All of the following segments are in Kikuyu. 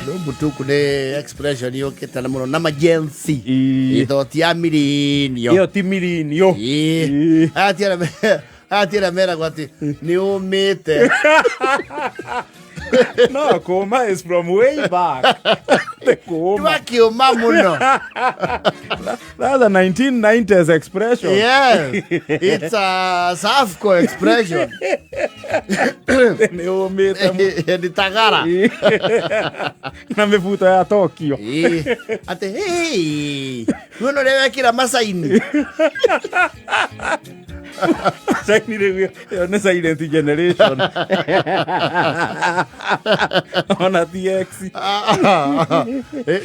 Lumbutuku nĩ expression yũkĩte na mũno na majensi. Ĩĩ. Ithoti ya mirinio. Ĩyo ti mirinio. Ĩĩ. Ĩĩ. Aya ti arĩa aya ti arĩa meragwo atĩ nĩ ũmĩte. No, kũma is from way back. The kũma. Twakĩũma mũno. That's a 1990s expression. Yes. It's a Safco expression. Nĩ ũmĩte mũno. Nĩ tagara. Na mĩbuto ya Tokyo. Ĩĩ. Atĩ hey, nĩwona ũrĩa wekĩra macaini. Saini rĩu ĩyo nĩ silent generation. Ona ti X.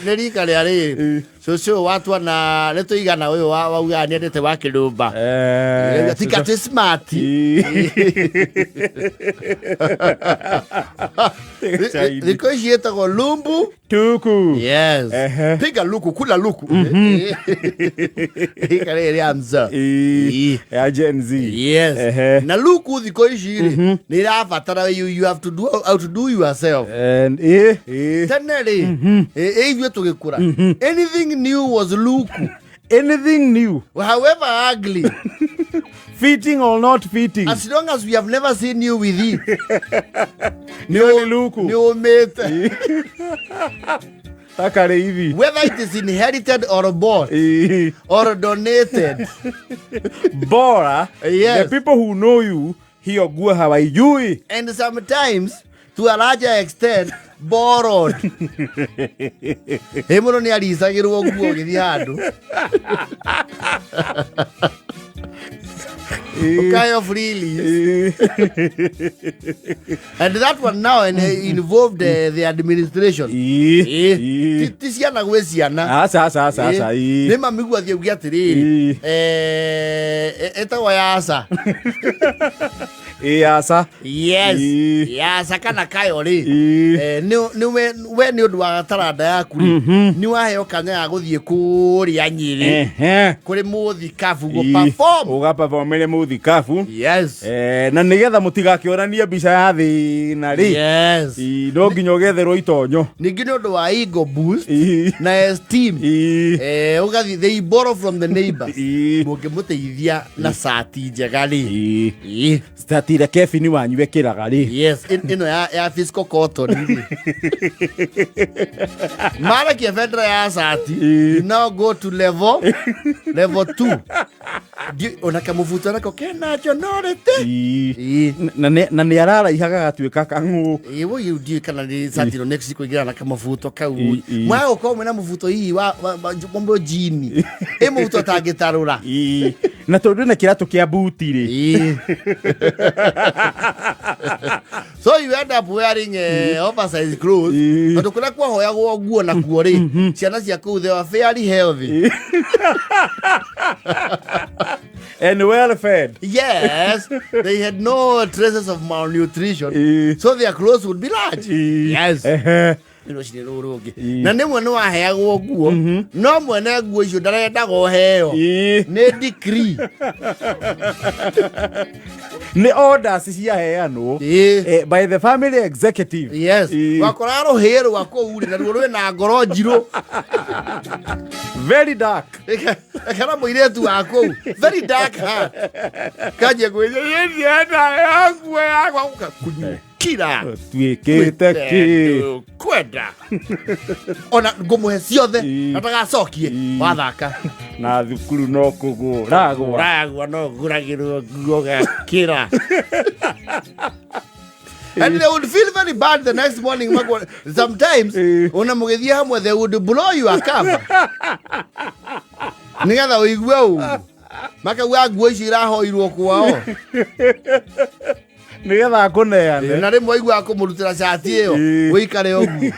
Nĩ rika rĩa rĩrĩ. Cũcũ watua na nĩ tũigana ũyũ waugaga nĩendete wa kĩrũmba. Tiga twĩ smart. Thikũ ici ĩtagwo lumbu. Tuku. Yes. Ehe. Piga luku kula luku. Rika rĩrĩ rĩa mzee. Ĩĩ. Ya Gen Z. Yes. Ehe. Na luku thikũ ici rĩ nĩ irabatara you have to do outdo yourself. And ĩĩ, ĩĩ. Tene rĩ ĩ ithuĩ tũgĩkũra anything new was luku. Anything new, However ugly, fitting or not fitting. as long as we have never seen you with it. Nĩ luku. Nĩ ũmĩte. Takarĩ ithi. Whether it is inherited or bought Ĩĩ. or donated. Bora, Yes. the people who know you, hiyo nguo hawaijui. And sometimes to a larger extent borrowed. Ĩ mũndũ nĩ aricagĩrwo nguo ũgĩthiĩ handũ. Ũkayo freely. Ĩĩ. And that one now and, involved the administration. Ĩĩ. Ĩĩ. Ĩĩ. Ti ciana gwĩ ciana. Aca, aca, aca, aca. Ĩĩ. Ĩĩ. Nĩ mami guo athiĩ auge atĩrĩrĩ Ĩĩ. ĩtagwo yaca. Ĩĩ, aca. Yes. Ĩĩ. Yaca kana kayo rĩ. Ĩĩ. We nĩ ũndũ wa taranda yaku rĩ nĩ waheo kanya ga gũthiĩ kũrĩa Nyĩrĩ Ehe. kũrĩ mũthikabu gũ Ĩĩ. perform. Ũgaperformere mũthikabu. Yes. Na nĩgetha mũtigakĩonanie mbica ya thĩna rĩ. Yes. Ĩĩ, no nginya ũgetherwo itonyo. Ningĩ nĩ ũndũ wa ego boost Ĩĩ. na esteem. Ĩĩ. Ũgathiĩ they borrow from the neighbors. Ĩĩ. Mũngĩmũteithia na cati njega rĩ. Ĩĩ. Ĩĩ. Statire Kevin wanyu ekĩraga rĩ. Yes, ĩno ya fiscal cotton rĩ. Marekia bendera ya cati, Ĩĩ. you now go to level 2. Ona kamũbuto nako kena njonorĩte. Ĩĩ. Ĩĩ. Na nĩ araraiha gagatuĩka kang'ũ. Ĩĩ, woi ndiũĩ kana nĩ cati ĩno next kũingĩra na kamũbuto kau. Ĩĩ, ĩĩ. Mwaga gũkorwo mwĩna mũbuto hihi wa jini. Ĩ mũbuto ũtangĩtarũra. Ĩĩ. Na tondũ na kĩratũ kĩa buti rĩ. Ĩĩ. So you end up wearing oversized clothes. Ĩĩ. Tondũ kũrĩa kwahoyagwo nguo nakuo rĩ, ciana cia kũu they were fairly healthy. And well fed. Yes, they had no traces of malnutrition. Ĩĩ. So their clothes would be large. Ĩĩ. Yes. Ehe. Rũcinĩ rũrũ rũngĩ. Ĩĩ. Na nĩmwe nĩ waheagwo nguo, no mwene nguo icio ndarendaga ũheo. Ĩĩ. Nĩ decree. Nĩ orders ciaheanwo. Ĩĩ. By the family executive. Yes. Ĩĩ. Wakora rũhĩ rwa kũu rĩ, naruo rwĩna ngoro njirũ. Very dark. Kana mũirĩtu wa kũu very dark heart. Kanjia kwĩria ndienda yakua yakwa kira Tuĩkĩte kĩ? Kwenda ona ngũmũhe ciothe Ĩĩ. na ndagacokie. Ĩĩ. Wathaka. Na thukuru no kũgũragwo. Ragwa no ngũragĩrwo nguo gakĩra. And they would feel very bad the next morning. Sometimes, Ĩĩ. ona mũgĩthiĩ hamwe, they would blow your cover. Nĩgetha ũigue ũru. Makauga nguo icio irahoirwo kwao. Nĩgetha akũneane. Na rĩmwe aiguaga kũmũrutĩra cati ĩyo. Ĩĩ. Ũikare ũguo.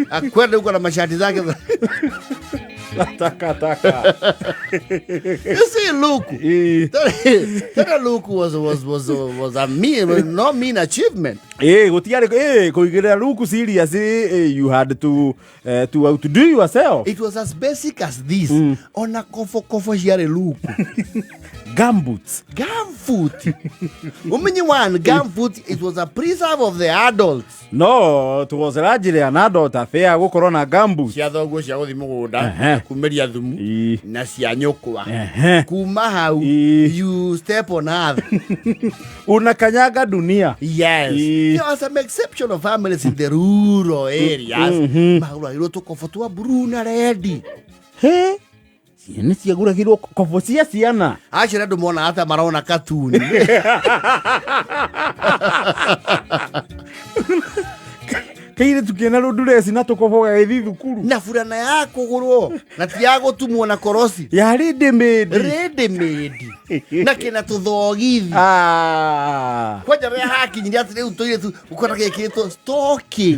Akwenda ũguo na macati zake. Takataka. You see, Luke. Ĩĩ. Tena Luke was a mean, no mean achievement. Ĩĩ, gũtiarĩ ĩĩ kũigĩrĩra luku serious ĩĩ, you had to outdo yourself. It was as basic as this. Ona kobo kobo ciarĩ luku. Gumboots. Gumfoot. Umenye one gumfoot, it was a preserve of the adults. No, it was largely an adult affair gukorwo na gumboots. Cia thoguo cia gũthiĩ mũgũnda kumĩria thumu na cia nyũkwa. Kuma hau you step on earth. Unakanyaga dunia. Yes. There are some exceptional families in the rural areas magũragĩrwo tũkobo twa blue na red. He, ciana ciagũragĩrwo kobo cia ciana. Acio andũ monaga ta marona katuni. Kairĩtu kena rũndureci na tũkobo gagĩthiĩ thukuru. Na burana ya kũgũrwo na ti ya gũtumwo na korosi. Yarĩ ndĩmĩndi. Ready made na kĩna tũthogithi. Ah. Kwanja rĩrĩa hakinyire atĩ rĩu tũirĩtu ũkona gĩkĩrĩtwo stocking,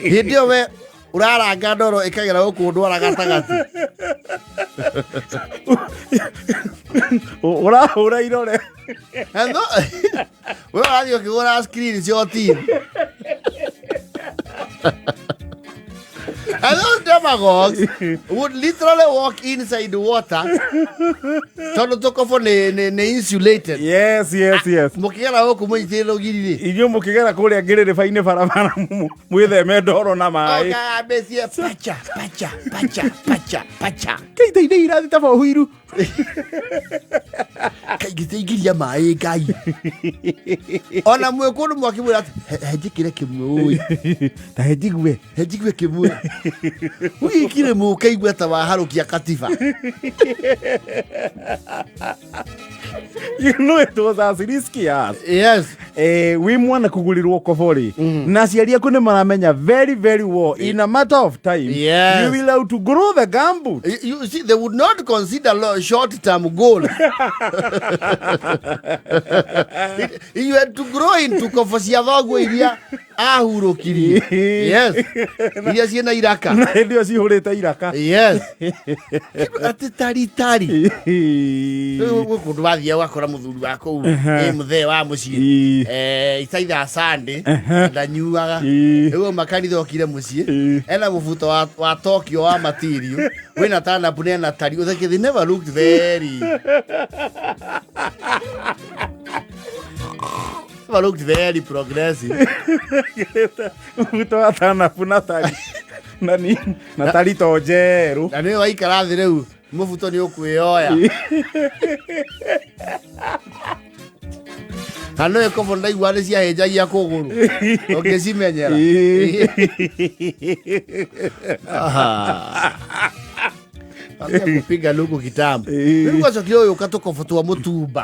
hĩndĩ ĩyo we ũraranga ndoro ĩkagera gũkũ ndwara gatagatĩ. Ũrahũra irore. And we ũrathiĩ ũkĩgũra screen cia TV. And those demagogues would literally walk inside the water tondũ tũkobo nĩ insulated. Yes. Mũkĩgera gũkũ mũnyitĩrĩre rũgiri rĩ, Inyuĩ mũkĩgera kũrĩa ngĩrĩrĩba-inĩ barabara mwĩtheme ndoro na maĩ. Ũkayambĩtie pacha pacha pacha pacha pacha. Kaita-inĩ irathi ta bohuiru. Kaingĩte maĩ ngai ona mwĩ kũndũ mwakĩmwĩra atĩ henjĩkĩre kĩmwe ũĩ. Ta henjigue. Henjigue kĩmwe wikire mũkaigua ta waharũkia katiba. You know it was as risky as wĩ mwana kũgũrĩrwo kobo rĩ, na aciari aku nĩ maramenya very very well in a matter of time you will outgrow the gumboot. You see, they would not consider short term goal. You had to grow into kobo cia thoguo iria ahurũkirie, yes, iria ciĩna iraka. Na hĩndĩ ĩyo cihũrĩte iraka. Yes, atĩ tari tari. Rĩu gwĩ kũndũ wathiaga ũgakora mũthuri wa kũu ĩ mũthee wa mũciĩ. It's either Sunday ndanyuaga. Rĩu auma kanitha okire mũciĩ ena mũbuto wa Tokyo wa material wĩna tanapu nena tari ũtheke. They never looked very never looked very progressive. Mũbuto wa tanabu na tari na ni na tari to njerũ. Na nĩwe waikara thĩ rĩu mũbuto nĩ ũkwĩoya na nĩwe kobo ndaigua nĩ ciahĩnjagia kũgũrũ ũngĩcimenyera. Ambia kupiga luku kitambo. Rĩu gwacokire ũyũ ũka tũkobo twa mũtumba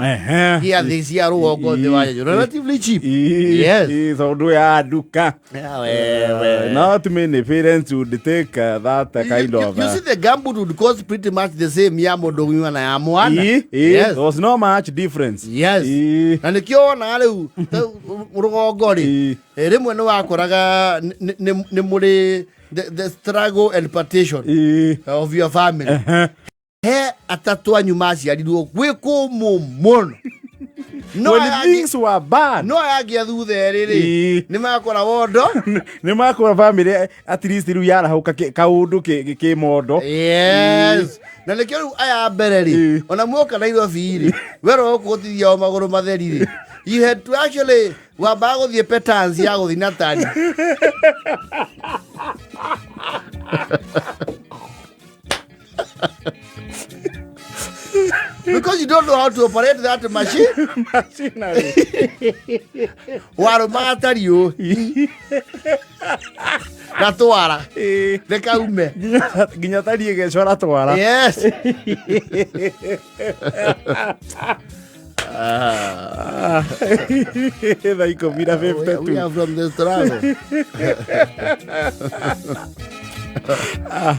gĩathĩ cia rũgongo thĩ wa nyanyo, relatively cheap. Yes. Tondũ ya nduka. Yeah, wewe. Not many parents would take that kind of You see, the gumboot would cost pretty much the same ya mũndũ mũgima na ya mwana. Yes. There was no much difference. Yes. Na nĩkĩo wonaga rĩu rũgongo rĩ, rĩmwe nĩ wakoraga nĩ mũrĩ the struggle and partition of your family. He atatũ anyu maciarirwo gwĩ kũmũ mũno no When aya angĩ- things were bad, no aya angĩ a thutha erĩ rĩ, nĩ makora wondo. Nĩ makora family at least rĩu yarahũka kaũndũ kĩ mondo. Yes, na nĩkĩo rĩu aya a mbere rĩ, ona muoka Nairobi rĩ, werwo gũkũ o magũrũ matheri rĩ, you had to actually wambaga gũthiĩ petans ya gũthiĩ na tani. Because you don't know how to operate that machine. Machinery. Warũmaga tariũ na twara rĩkaume. Nginya tari ĩgecora twara. Yes. Thaa 10 na We 52. are from the struggle.